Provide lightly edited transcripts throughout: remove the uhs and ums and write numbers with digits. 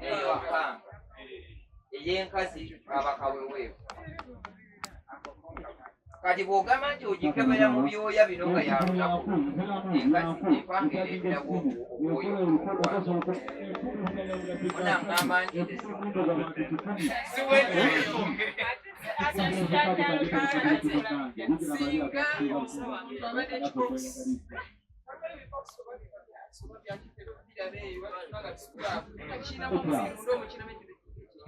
Eyo mpanga ey'enkazi kaba kaweweevu. Kati bw'ogamba nti ogikebera mu byoya bino nga ya lunaku, enkazi empanga ereeterawo obwoya obwangu. Munaŋŋamba nti Singa omusawo wange abadde ekibokisi, waliwo ebibokisi oba oba byakitera okubiraba eyo nga kirinamu omuzimu munda omwo kirinamu ekintu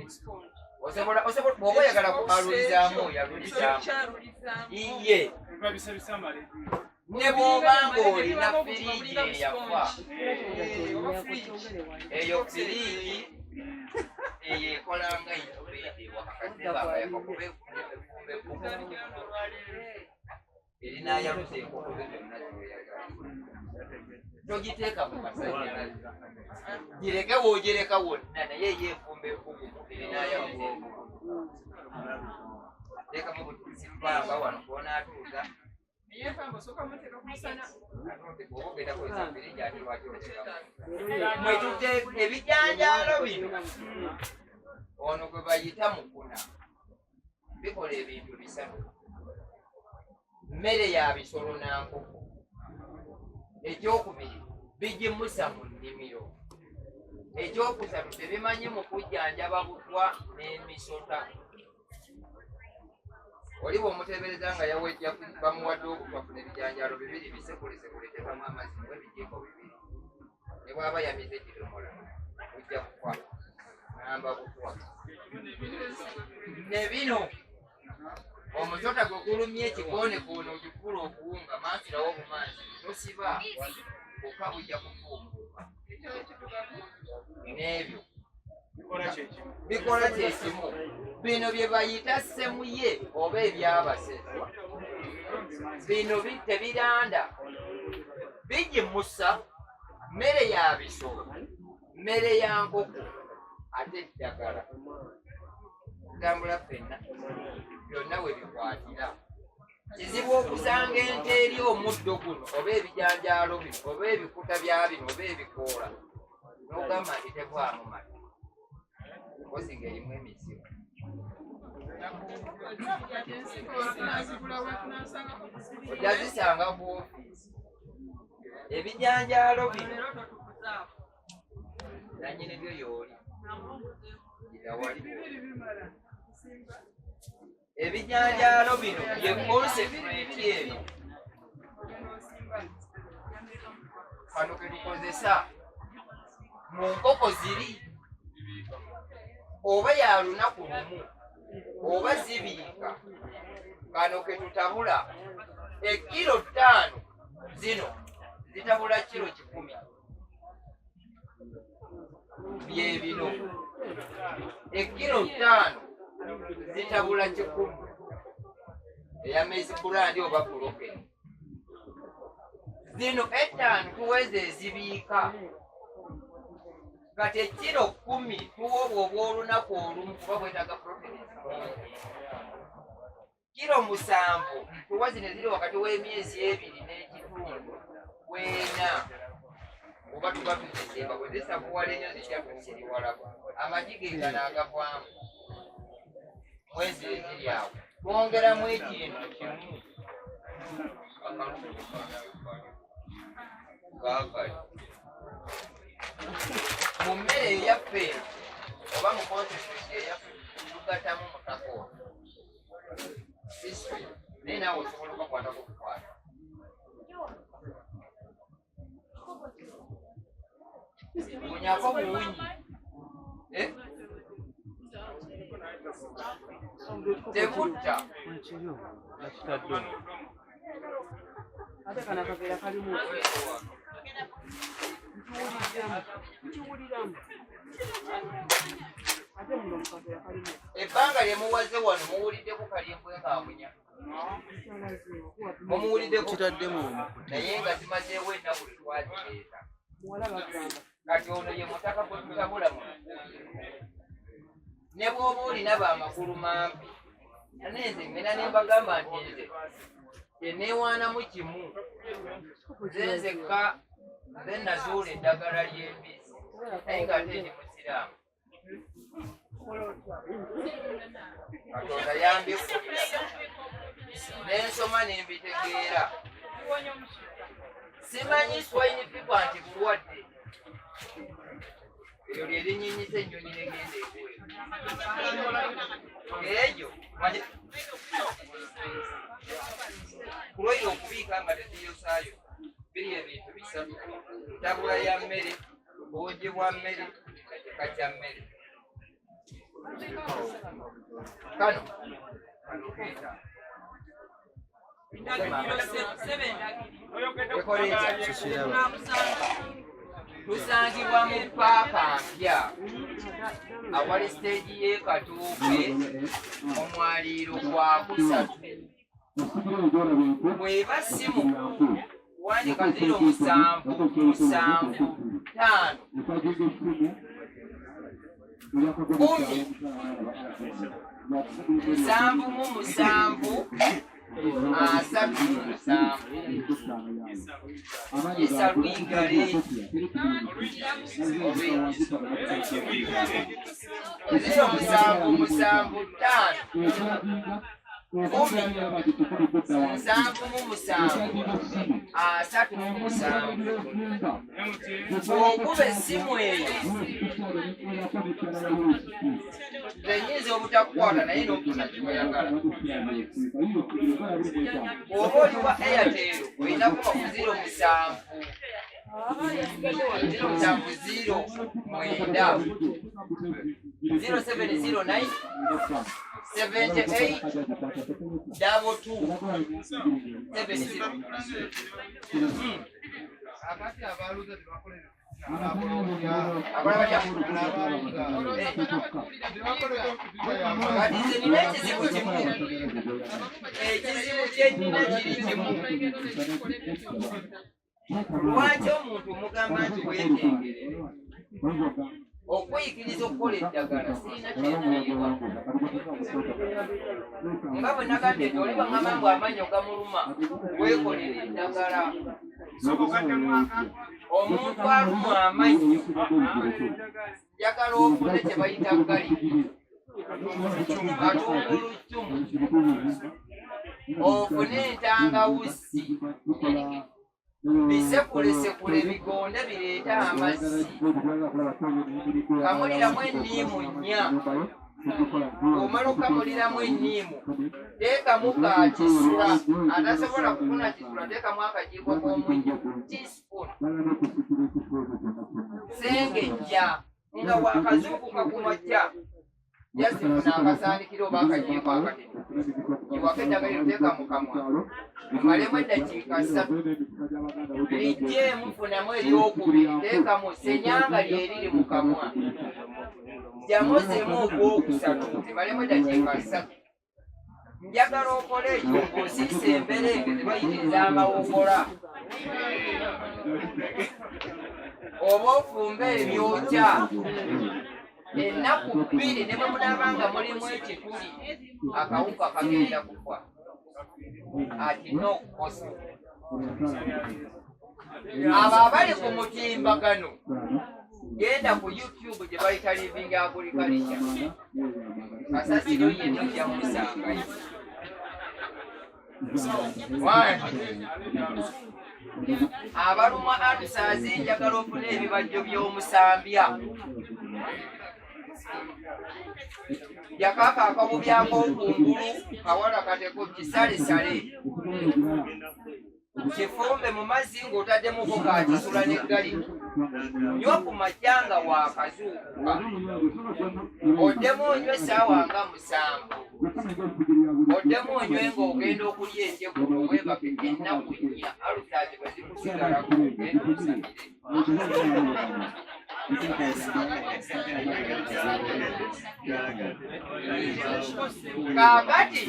ekisipongi. Osobola osobola bw'oba oyagala kualulizaamu oyalulizaamu. Kyalulizaamu. Iye ne bw'oba ng'olina firiigi eyafa, eyo firiigi eyo ekola nga incubator ewaka katemba akayafa kuba efumba ebbugumu erinayaluza enkoko zo zonna zoyagala. Togiteeka mu masannyalaze, gireke w'ogireka wonna, naye eyo efumba ebbugumu erinayaluza enkoko. Teekamu busimpanga wano kwonaatuuza. Naye empanga osooka muteeka ku musana. Bw'oba ogenda kozesa firiigi, ate lwaki oteekamu? Mwe tutte ebijanjaalo bino, ono gwe bayita mukuna, bikola ebintu bisatu: mmere ya bisolo na nkoko, ekyokubiri bigimusa mu nnimiro, ekyokusatu tebimanyi mu kujjanjaba butwa n'emisota. Oli bw'omuteebereza nga yawejja, bamuwadde obutwa, funa ebijanjaalo bibiri, bisekulesekule, teekamu amazzi mu ebijiiko 2, ne bw'aba yamize kidomola bujja kufa namba butwa. Ne bino, omusota gwe gulumye ekikoonekuune, ogikula okuwunga mansirawo obumansi, tosiba bukka, bujja kufuumuuka. N'ebyo bikola kyekimu. Bino bye bayita semuye oba ebyabase, bino tebiranda, bigimusa mmere ya bisolo, mmere ya nkoko, ate eddagala. Tutambula ffenna, byonna we bikwatira. Kizibu okusanga ente eri omuddo guno oba ebijanjaalo bino oba ebikuta bya bino oba ebikoola n'ogamba nti tevaamu mata, mpozi ng'erimu emizibu. Ojja zisanga ku ofiisi. Ebijanjaalo bino nanyini byo yooli gitawali. Ebijanjaalo bino ye concentrate eno, kano ke tukozesa mu nkoko ziri oba ya lunaku lumu oba zibiika. Kano ke tutabula ekiro 5, zino zitabula kiro 100. Bye bino, ekiro 5 zitabula 100 eya maize bran oba broken. Zino 5 tuweza ezibiika. Kati ekiro 10 tuwa obwo obw'olunaku olumu, kuba bwetaaga proteins mungi. Kiro 7 tuwa zino eziri wakati w'emyezi 2 n'ekitundu weena, oba tuba tuzizimba. Bwe zisavuwala ennyo zijja kusiriwalako. Amagi ge gano agavaamu mwezi eziri awo, twongeramu ekintu kimu, kaakali mu mmere eyaffe oba mu concentrate eyaffe tugattamu mutaka ono history, naye naawe osobola okubakwatako okukwata. Wunyako buwunyi. Eh? Tebutta. Ate kano akaveera kalimu nkiwuliramu, nkiwuliramu. Ate muno mu kaveera kalimu. Ebbanga lye muwaze wano, muwuliddeko kalimbwe ng'awunya? Mumuwuliddeko? Kitaddemu. Naye nga zimazeewo ennaku twazireeta. Muwala bagamba. Kati ono ye mutaka gwe tutabula muno. Ne bw'oba olina bamagulu mampi, naye nze ngenda ne mbagamba nti nze kyeneewaanamu kimu, nze nzekka nze nazuula eddagala ly'embizi, naye ng'ate ndi musiraamu. Katonda yambikkulira nensoma nembitegeera. Simanyi swine fever nti bulwadde, eryo lye linyinyisa ennyonyi negenda ebweru. Egyo kulwaire okubiika nga teziyosaayo. Biri ebintu bisatu: ntabula ya mmere, bungi bwa mmere, ekika kya mmere. Kano kano keeta ekola etya? Tusangibwa mu paaka mpya awali siteegi y'e Katuuke, omwaliiro gwa kusatu. Bw'eba simu, wandika 0775 10 77 37. Isa Lwigale, 0775 10 77 37. Bw'okuba essimu eyo, nze nyinza obutakukwata, naye n'okufuna kyoyagala. Bw'oba oli wa Airtel, olina kuba ku 07 07 09 0709 78 22 70. Akati abaluza tebakola. Akola batya? Kati nze nina ekizibu kimu. Ekizibu kye nnina kiri kimu: lwaki omuntu omugamba nti weekengerere okuyigiriza okukola eddagala? Sirina kyenfiirwa, nga bwe nagambye nti oli bwaŋŋamba ngu amannyo gamuluma, weekolera eddagala. Omuntu alumwa amannyo, njagala ofune kye bayita garlic, katunguluccumu, ofune entangawuzi, bisekulesekule, bigonde, bireete amazzi. Kamuliramu enniimu nnya. Omala okukamuliramu enniimu, teekamu ka kisula. Atasobola kufuna kisula, teekamu akajiiko k'omunnyo, teaspoon. Sengejja nga wakazuukuka ku makya, jasifuna akasaanikira oba akajiiko akatini, iwako eddagala eryo, teeka mu kamwa, omalemu eddakiika 3. Lijjeemu, funamu eryokubiri, teekamu senyanga lyeriri mu kamwa, jjamuzeemu ogwokusatu, emalemu eddakiika 3. Njagala okole ekyo ng'osiisa emberenge ze bayitiriza amawogola, oba ofumbe ebyokya ennaku 2. Ne bwe munaaba nga mulimu ekituli, akawuka kagenda kufa atina okukosa. Abo abali ku mutimbagano, genda ku YouTube gye bayita Living Agriculture, kasasiro yenna ojja musangayo. Wangi abalumwa ulcers, njagala ofune ebibajjo by'omusambya, yakaaka akabubyako okungulu, kawala kateko, kisalesale, kifumbe mu mazzi ng'otaddemuko kakisula ne garlic. Nywa ku makya nga waakazuukuka, oddemu onywe essaawa nga 7, oddemu onywe ng'ogenda okulya ekyeggulo, weebake ennaku 4. Ulcers bwe zikusigalako, ogenda osabire. Kaakati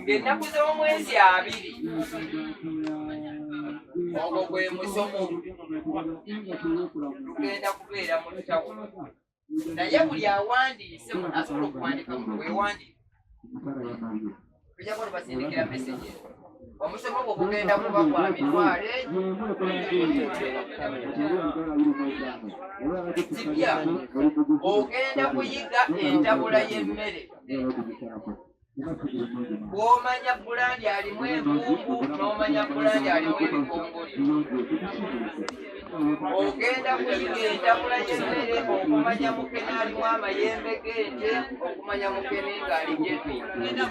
ng'ennaku z'omwezi 20, ogwo gwe musomo, tugenda kubeera mu ttawuni, naye buli awandiise asobola okuwandika mu weewandiika, tujja kuba tubasindikira message. Omusomo gwo gugenda kuba gwa mitwalo zipya. Ogenda kuyiga entabula y'emmere, bw'omanya bulandi alimu envumbu n'omanya bulandi alimu ebikongolyo. Ogenda kuyiga entabula y'emmere, okumanya mukene alimu amayembe g'ente, okumanya mukene ng'ali genuine.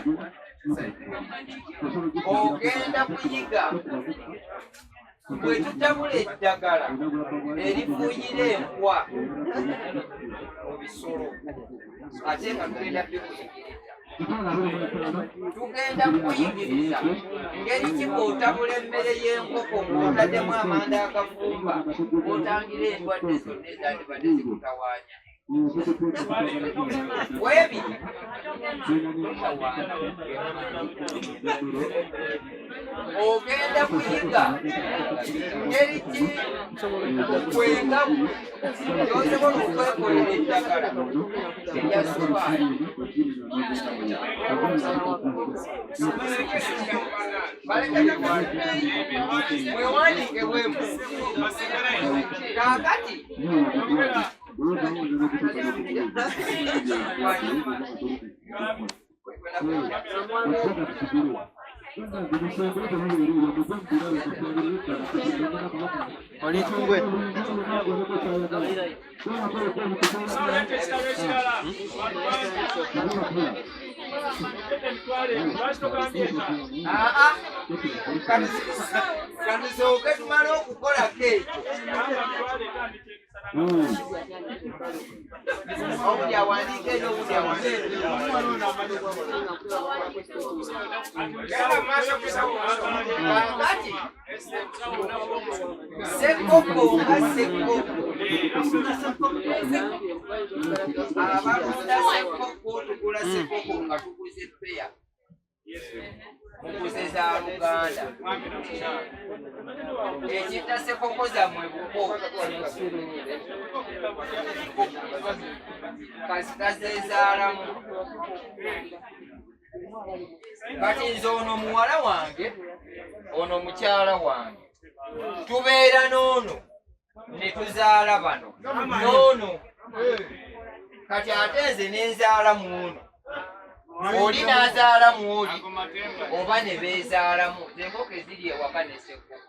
Ogenda kuyiga bwe tutabula eddagala erifuuyira enkwa mu bisolo, ate nga tugenda bikuyigiriza. Tugenda kukuyigiriza ngeri ki bw'otabula emmere y'enkoko ng'otaddemu amanda agafumba, bw'otangira endwadde zonna ezandibadde zikutawaanya. Webi totawaana. Ogenda kuyiga ngeri ki okwenga gyosobola okwekolera eddagala erya sukaali. Mwewandiike bwemu. Kaakati Olitungwe. Aa, katusooke tumale okukolako ekyo. Owundi awandiika eri, owundi awandiika. Kaakati sekkoko nga sekkoko, abalunda sekkoko tugula sekkoko nga tuguze peya, muguze za Luganda. Ekitta sekkoko zammwe buko, kasita zeezaalamu. Kati nze ono muwala wange, ono mukyala wange, tubeera n'ono ne tuzaala bano n'ono. Kati ate nze nenzaala mu ono, oli n'azaala mu oli, oba ne beezaalamu. Enkoko eziri ewaka ne sekkoko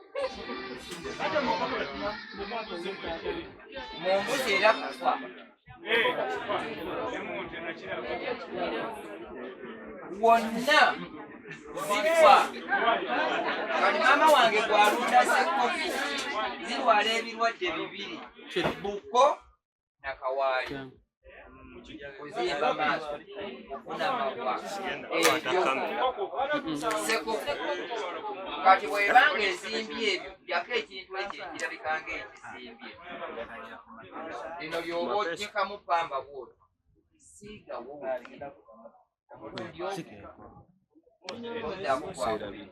mu mbuzi era kufa wonna zifa. Kati maama wange gwalunda sekkoko zirwala ebirwadde bibiri, buko na kawaali, kuzimba maaso, kufuna mabwa, ebyo sekoko. Kati bwebanga ezimbye ebyo, jako ekintu ekyo ekirabika ng'ekizimbye, lino lyoba ojjekamu pamba bwoti, siigawo omulundi ogu, oddako gwakubiri.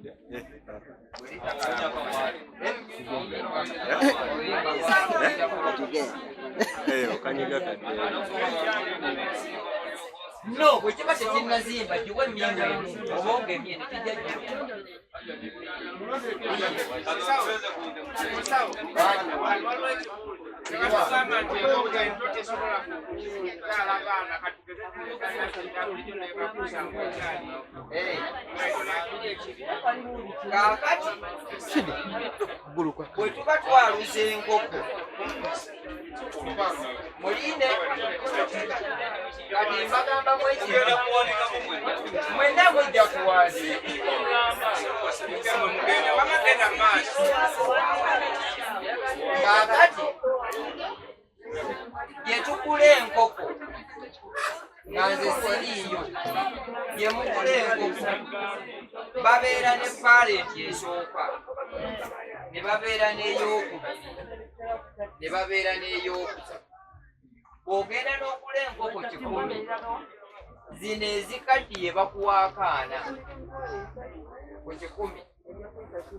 Okanyiga kadde. No, bwe kiba tekinnazimba, giwe emyaka emu oba ogemye nekijja girumba. Tugamba nti enkoko ento tesobola kuzaala baana, katugeze nebakuza ngaokyali. Kaakati bwe tuba twaluza enkoko, mulinde, kati mbagambamu ekintu, mwenna mujja kuwandiika. Wamagenda maaso. Kaakati gye tugula enkoko, nga nze siriiyo, gye mugula enkoko babeera ne parent esooka, ne babeera n'eyokubiri, ne babeera n'eyokusatu. Bw'ogenda n'ogula enkoko 100, zino ezikaddiye bakuwa akaana ku 100,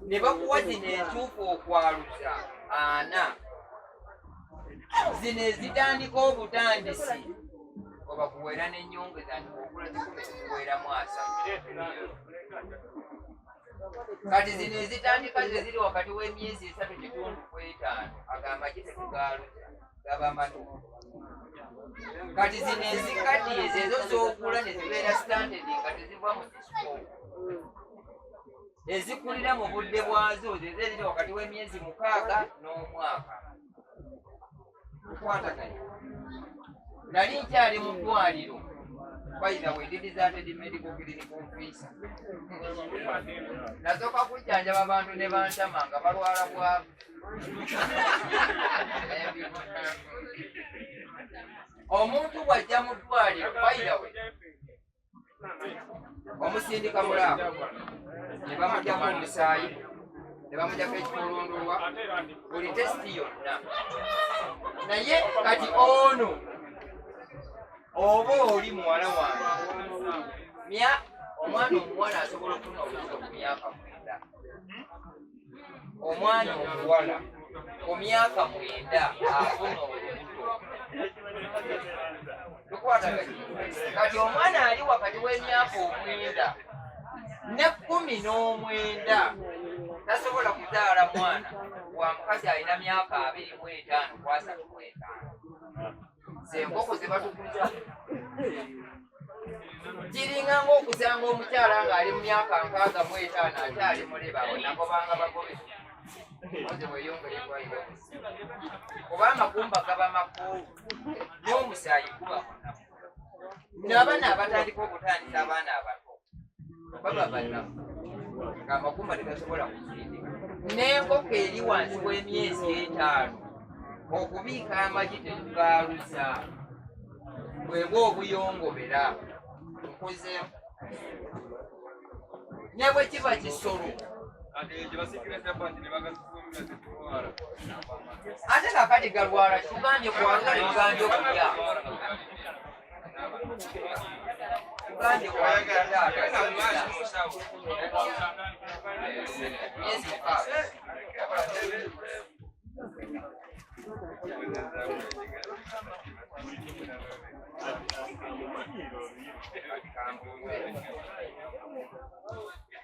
ne bakuwa zino entuufu okwaluza ana, zino ezitandika obutandisi obakuweera n'ennyongeza nti ogula 100 tukuweeramu 30. Kati zino ezitandika ze ziri wakati w'emyezi 3.5, ago amagi tetugaaluza, gaba mato. Kati zino ezikaddiye zezo z'okula ne zibeera stunted nga teziva mu kisuko, ezikulira mu budde bwazo zezo eziri wakati w'emyezi 6 n'omwaka. Tukwataganye. Nali nkyali mu ddwaliro, by the way, deserted medical clinic officer, nasooka kujjanjaba abantu ne bantama nga balwala bwavu. Omuntu bw'ajja mu ddwaliro, by the way, omusindika mu lab ne bamugyako omusaayi, ne bamugyako ekikulundulwa, buli test yonna. Naye kati ono oba oli muwala wange mya omwana omuwala asobola okufuna olubuto ku myaka 9. Omwana omuwala ku myaka 9 afuna olubuto. Tukwataganye. Kati omwana ali wakati w'emyaka 9 ne 19 tasobola kuzaala mwana wa mukazi alina myaka 25 ku 35. Ze enkoko ze batuguza kiringa ng'okusanga omukyala ng'ali mu myaka 65 akyali muleba. Abo nagobanga bagobe oze weeyongere kwayo, kuba amagumba gaba makulu n'omusaayi guba munafu. N'abaana abatandika okutandisa abaana abato baba banafu ng'amagumba tegasobola kusindika. N'enkoko eri wansi w'emyezi 5 okubiika amagi tetugaaluza, bwebwa obuyongobera nkuzeemu ne bwe kiba kisolo. Ate kakati galwala, tugambye kwalula, tugambye okulya, tugambye kwalula taata myezi 6.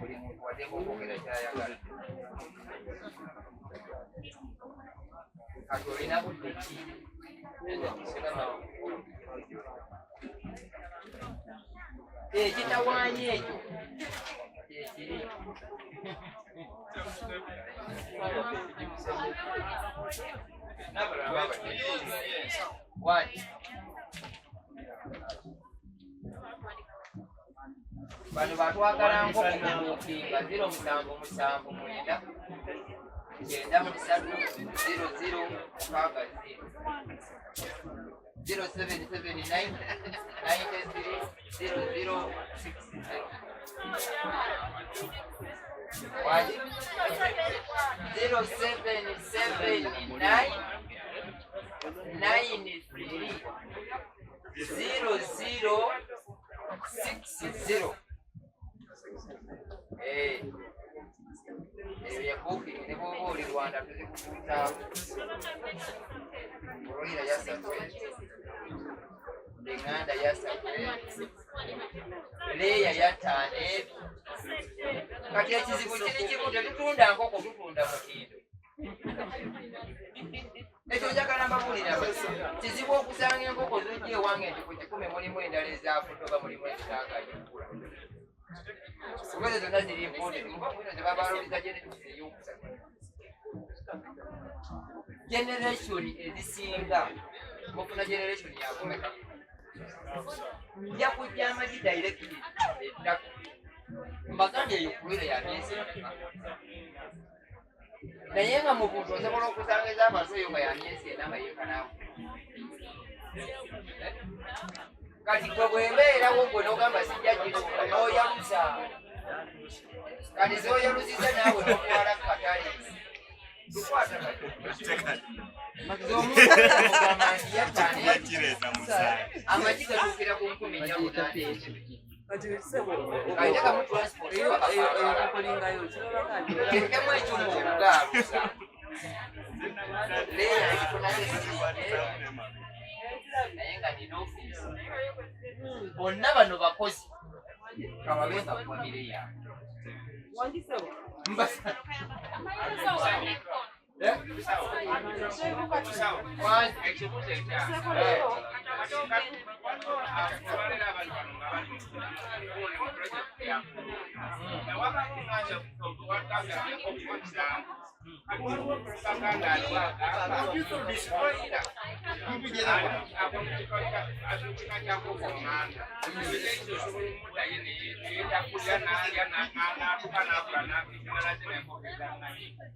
Buli muntu waddembe okwogera kyayagala. Kati olina budde ki? Ekitawaanya ekyo kyekiri. Waki bano batwagala nkoko kubuukinga 0779 93 00 60, 0779 93 00 60. Waki 0779 93 00 60? Eyo ya booking, ne bwoba oli Rwanda tuzikukuutaawo. Broiler yasatwe, eŋŋanda yasatwe, layer yattaano ebi. Kati ekizibu kiri kimu, tetutunda nkoko, tutunda mutindo. Ekyo njagala mbabuulira, kizibu okusanga enkoko zojja ewange nti ku 100 mulimu endala ezafudde oba mulimu ezitaaganye okukula, kuba ezo zonna ziri imported. Muba zebabaluliza genetics ey'okusatu, generation ezisinga mufuna generation yakumeka? Nja kujja amagi direct ettaka mbagambye eyo kubeera ya myezi emeka, naye nga mu buntu osobola okusanga ez'abantu eyo nga ya myezi 4 nga yeekanaaku. Kati gwe bwebeerawo gwe n'ogamba sijja gitunda, n'oyaluza. Kati zoyaluziza naawe n'otwala ku katale. Tukwata kati omuntu omugamba nti yattaano, amagi gatuukira ku 4800. Kati sebo, Kayitekamu transport. Eyo enkolingayo kirabaka nti Tekemu ekyuma okugaaluza leero ekifunako esente, naye nga nina ofiisi. Bonna bano bakozi kababe nga famire yange.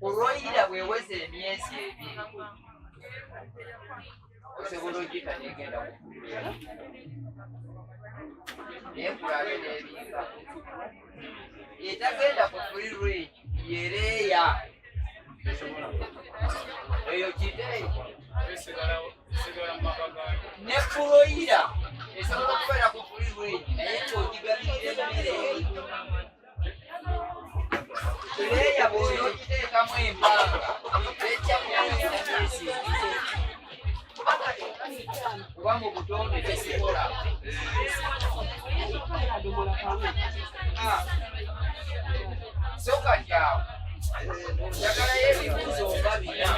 Kuroyira bweweza emyezi ebiri osobola ogita negenda kukulera naye kulabe n'ebika etagenda ku free range yereeya eyo kite ne kuroyira esobola okubeera ku free range naye ng'ogigabirira emmere Leeya bw'onookiteekamu empanga tejja kuweza myezi ebiri kuba mu butonde tekikola. So kati awo njagalayo ebibuuzo nga bina.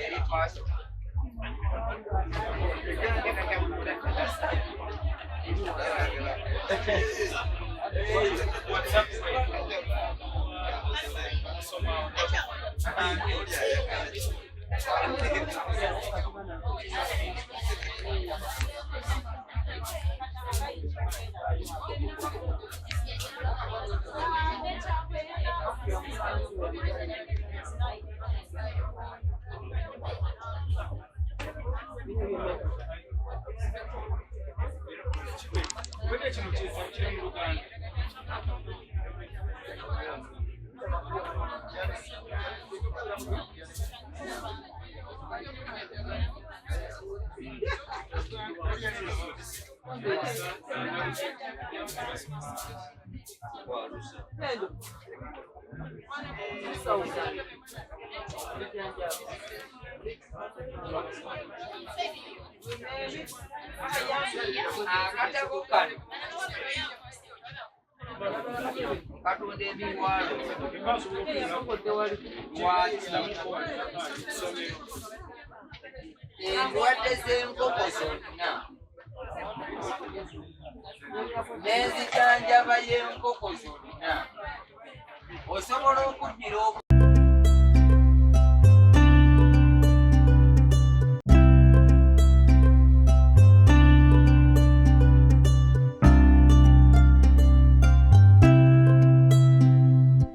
Eri maaso. Akatabo kano katunda emitwalo lwaki endwadde z'enkoko zonna n'enzijanjaba y'enkoko zonna osobola okuddira.